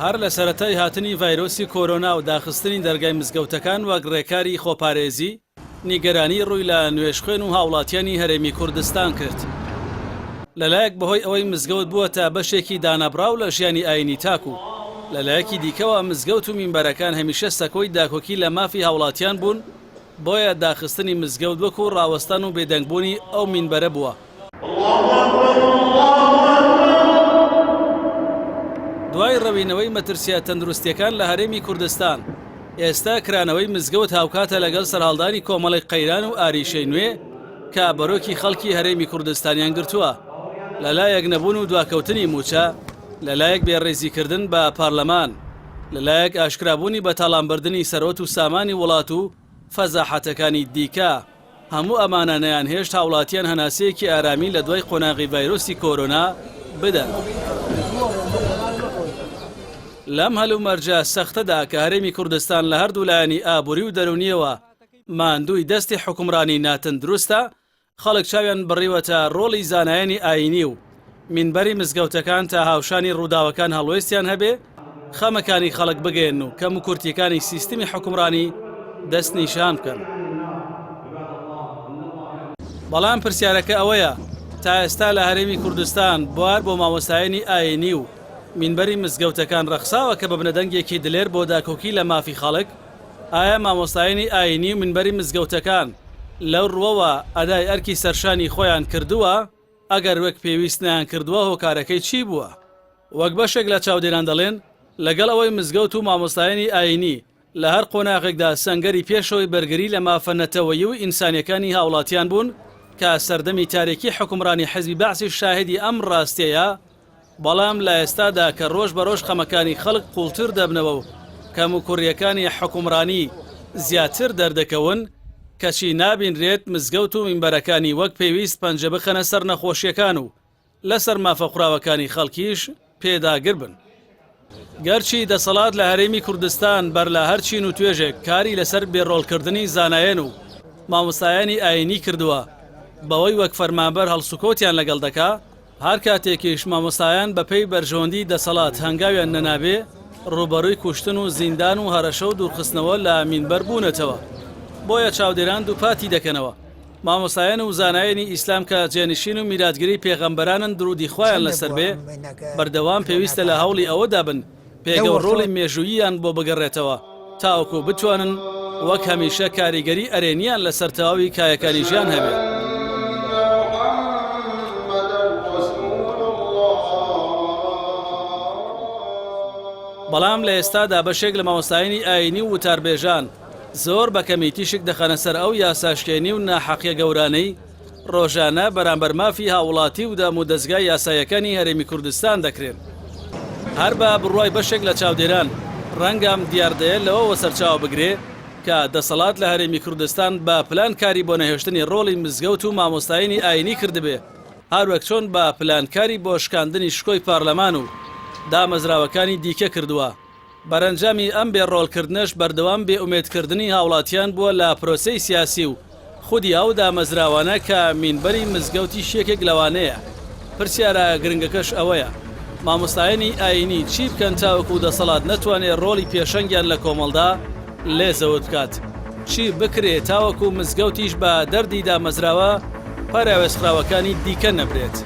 هەر لە سەرەتای هاتنی ڤایرۆسی کۆرۆنا و داخستنی دەرگای مزگەوتەکان وەک ڕێکاری خۆپارێزی، نیگەرانی ڕووی لە نوێژخوێن و هاوڵاتیانی هەرێمی کوردستان کرد. لەلایەک بەهۆی ئەوەی مزگەوت بووەتە بەشێکی دانەبڕاو لە ژیانی ئایینی تاک و لەلایەکی دیکەوە مزگەوت و مینبەرەکان هەمیشە سەکۆی داکۆکی لە مافی هاوڵاتیان بوون، بۆیە داخستنی مزگەوت وەکو ڕاوەستان و بێدەنگبوونی ئەو مینبەرە بووە. دوای ڕەوینەوەی مەترسییە تەندروستییەکان لە هەرێمی کوردستان، ئێستا کرانەوەی مزگەوت هاوکاتە لەگەڵ سەرهەڵدانی کۆمەڵێک قەیران و ئاریشەی نوێ کە بەرۆکی خەڵکی هەرێمی کوردستانیان گرتووە، لەلایەک نەبوون و دواکەوتنی مووچە، لەلایەک بێڕێزیکردن بە پارلەمان، لەلایەک ئاشکرابوونی بەتاڵانبردنی سەروەت و سامانی وڵات و فەزاحەتەکانی دیکە. هەموو ئەمانە نەیانهێشت هاوڵاتیان هەناسەیەکی ئارامی لە دوای قۆناغی ڤایرۆسی کۆرۆنا بدەن. لەم هەلومەرجە سەختەدا کە هەرێمی کوردستان لە هەردوو لایەنی ئابووری و دەروونییەوە ماندووی دەستی حوکمڕانی ناتەندروستە، خەڵک چاویان بڕیوەتە ڕۆڵی زانایانی ئایینی و مینبەری مزگەوتەکان تا هاوشانی ڕووداوەکان هەڵوێستیان هەبێ، خەمەکانی خەڵک بگەیەنن و کەموکورتییەکانی سیستمی حوکمڕانی دەستنیشان بکەن. بەڵام پرسیارەکە ئەوەیە تا ئێستا لە هەرێمی کوردستان بوار بۆ مامۆستایانی ئایینی و مینبەری مزگەوتەکان ڕەخساوە کە ببنە دەنگێکی دلێر بۆ داکۆکی لە مافی خەڵک؟ ئایا مامۆستایانی ئایینی و مینبەری مزگەوتەکان لەو ڕووەوە ئەدای ئەرکی سەرشانی خۆیان کردووە؟ ئەگەر وەک پێویست نەیانکردووە هۆکارەکەی چی بووە؟ وەک بەشێک لە چاودێران دەڵێن، لەگەڵ ئەوەی مزگەوت و مامۆستایانی ئایینی لە هەر قۆناغێکدا سەنگەری پێشەوەی بەرگری لە مافە نەتەوەیی و ئینسانیەکانی هاوڵاتیان بوون کە سەردەمی تاریکی حوکمڕانی حزبی بەعسیش شاهیدی ئەم ڕاستیەیە، بەڵام لە ئێستادا کە ڕۆژ بە ڕۆژ خەمەکانی خەڵک قوڵتر دەبنەوە و کەموکوڕییەکانی حوکمڕانی زیاتر دەردەکەون، کەچی نابینرێت مزگەوت و مینبەرەکانی وەک پێویست پەنجە بخەنە سەر نەخۆشییەکان و لەسەر مافە خوراوەکانی خەڵکیش پێداگر بن. گەرچی دەسەڵات لە هەرێمی کوردستان بەر لە هەر چین و توێژێک کاری لەسەر بێڕۆڵکردنی زانایان و مامۆستایانی ئایینی کردووە بەوەی وەک فەرمانبەر هەڵسوکەوتیان لەگەڵ دەکا، هەر کاتێکیش مامۆستایان بەپێی بەرژەوەندی دەسەڵات هەنگاویان نەنابێ، ڕووبەڕووی کوشتن و زیندان و هەڕەشە و دوورخستنەوە لە مینبەر بوونەتەوە. بۆیە چاودێران دووپاتی دەکەنەوە، مامۆستایان و زانایانی ئیسلام کە جێنشین و میراتگری پێغەمبەرانن دروودی خوایان لەسەر بێ، بەردەوام پێویستە لە هەوڵی ئەوەدا بن پێگە و ڕۆڵی مێژووییان بۆ بگەڕێتەوە تاوەکو بتوانن وەک هەمیشە کاریگەری ئەرێنییان لەسەر تەواوی کایەکانی ژیان هەبێت. بەڵام لە ئێستادا بەشێک لە مامۆستایانی ئایینی و وتاربێژان زۆر بە کەمی تیشک دەخەنە سەر ئەو یاساشکێنی و ناحەقیە گەورانەی ڕۆژانە بەرامبەر مافی هاووڵاتی و دامودەزگا یاساییەکانی هەرێمی کوردستان دەکرێن. هەر بە بڕوای بەشێک لە چاودێران، ڕەنگە ئەم دیاردەیە لەوەوە سەرچاوە بگرێ کە دەسەڵات لە هەرێمی کوردستان بە پلان کاری بۆ نەهێشتنی ڕۆڵی مزگەوت و مامۆستایانی ئایینی کردبێ، هەروەک چۆن بە پلان کاری بۆ شکاندنی شکۆی پارلەمان و دامەزراوەکانی دیکە کردووە. بەرەنجامی ئەم بێ ڕۆڵکردنەش بەردەوام بێ ئومێدکردنی هاوڵاتیان بووە لە پرۆسەی سیاسی و خودی ئەو دامەزراوانە کە مینبەری مزگەوتیش یەکێک لەوانەیە. پرسیارە گرنگەکەش ئەوەیە مامۆستایانی ئایینی چی بکەن تاوەکو دەسەڵات نەتوانێ ڕۆڵی پێشەنگیان لە کۆمەڵدا لێ زەوت بکات؟ چی بکرێ تاوەکو مزگەوتیش بە دەردی دامەزراوە پەراوێزخراوەکانی دیکە نەبرێت؟